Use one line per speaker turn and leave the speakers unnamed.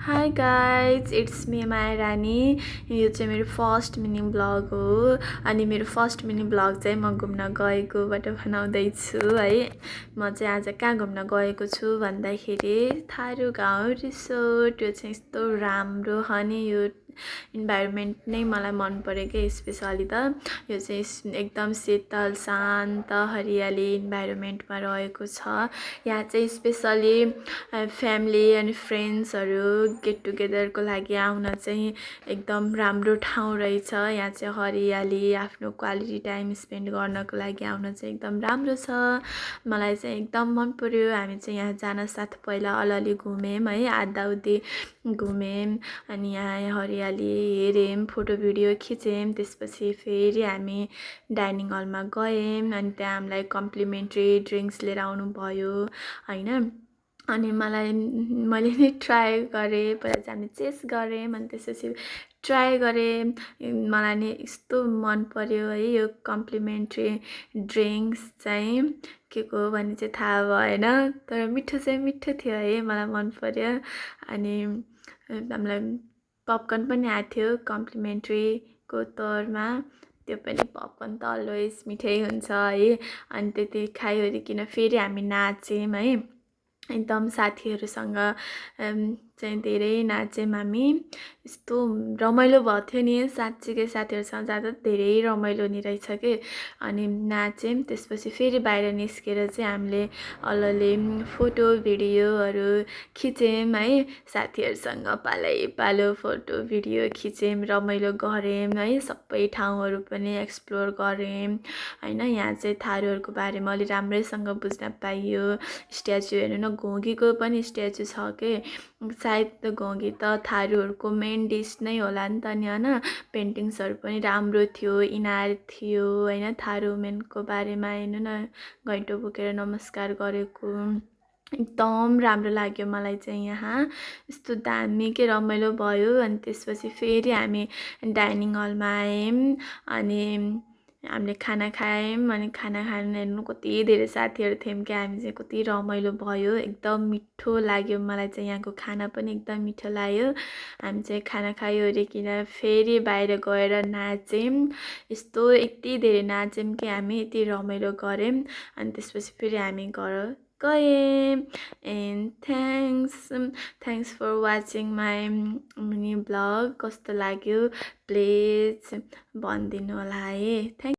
Hi guys it's me माया रानी। यो चाहिँ मेरो फर्स्ट मिनी ब्लग हो। अनि मेरो फर्स्ट मिनी ब्लग चाहिँ म घुम्न गएकोबाट बनाउँदैछु है। म चाहिँ आज कहाँ घुम्न गएको छु भन्दाखेरि थारू गाउँ रिसोर्ट। यो चाहिँ यस्तो राम्रो अनि यो इन्भाइरोमेन्ट नै मलाई मन परेको स्पेसली त यो चाहिँ एकदम शीतल शान्त हरियाली इन्भाइरोमेन्टमा रहेको छ। यहाँ चाहिँ स्पेसली फ्यामिली अनि फ्रेन्ड्सहरू गेट टुगेदरको लागि आउन चाहिँ एकदम राम्रो ठाउँ रहेछ। यहाँ चाहिँ हरियाली आफ्नो क्वालिटी टाइम स्पेन्ड गर्नको लागि आउन चाहिँ एकदम राम्रो छ। मलाई चाहिँ एकदम मन पर्यो। हामी चाहिँ यहाँ जान साथ पहिला अलि घुम्यौँ है, आधाउधी घुम्यौँ अनि यहाँ हरियाली हेऱ्यौँ, फोटो भिडियो खिच्यौँ। त्यसपछि फेरि हामी डाइनिङ हलमा गयौँ अनि त्यहाँ हामीलाई कम्प्लिमेन्ट्री ड्रिङ्क्स लिएर आउनु भयो होइन। अनि मैले नि ट्राई गरेँ, पहिला चाहिँ हामी चेस गऱ्यौँ अनि त्यसपछि ट्राई गरेँ। मलाई नि यस्तो मन पर्यो है यो कम्प्लिमेन्ट्री ड्रिङ्क्स चाहिँ के को भन्ने चाहिँ थाहा भएन, तर मिठो चाहिँ मिठो थियो है, मलाई मन पर्यो। अनि हामीलाई पपकर्न पनि आएको थियो कम्प्लिमेन्ट्रीको तौरमा। त्यो पनि पपकर्न त अलवेज मिठै हुन्छ है। अनि त्यति खाइवरिकन फेरि हामी नाच्यौँ है, एकदम साथीहरूसँग चाहिँ धेरै नाच्यौँ हामी। यस्तो रमाइलो भएको थियो नि, साँच्चीकै साथीहरूसँग जाँदा धेरै रमाइलो नि रहेछ कि। अनि नाच्यौँ, त्यसपछि फेरि बाहिर निस्केर चाहिँ हामीले अलि फोटो भिडियोहरू खिच्यौँ है। साथीहरूसँग पालो फोटो भिडियो खिच्यौँ, रमाइलो गऱ्यौँ है। सबै ठाउँहरू पनि एक्सप्लोर गऱ्यौँ होइन। यहाँ चाहिँ थारूहरूको बारेमा अलि राम्रैसँग बुझ्न पाइयो। स्ट्याचु हेर्नु न, घोगीको पनि स्ट्याचु छ कि, सायद घोगी त थारूहरूको मेन डिस नै होला नि त नि होइन। पेन्टिङ्सहरू पनि राम्रो थियो, इनार थियो होइन। थारू मेनको बारेमा हेर्नु न, घैँटो बोकेर नमस्कार गरेको एकदम राम्रो लाग्यो मलाई चाहिँ यहाँ। यस्तो दामी के रमाइलो भयो। अनि त्यसपछि फेरि हामी डाइनिङ हलमा आयौँ अनि हामीले खाना खायौँ। अनि खाना खानु हेर्नु कति धेरै साथीहरू थियौँ कि, हामी चाहिँ कति रमाइलो भयो, एकदम मिठो लाग्यो। मलाई चाहिँ यहाँको खाना पनि एकदम मिठो लाग्यो। हामी चाहिँ खाना खाइवरिकन फेरि बाहिर गएर नाच्यौँ। यस्तो यति धेरै नाच्यौँ कि हामी यति रमाइलो गऱ्यौँ। अनि त्यसपछि फेरि हामी घर गयौँ। And thanks for watching my mini blog. कस्तो लाग्यो प्लिज भनिदिनु होला है।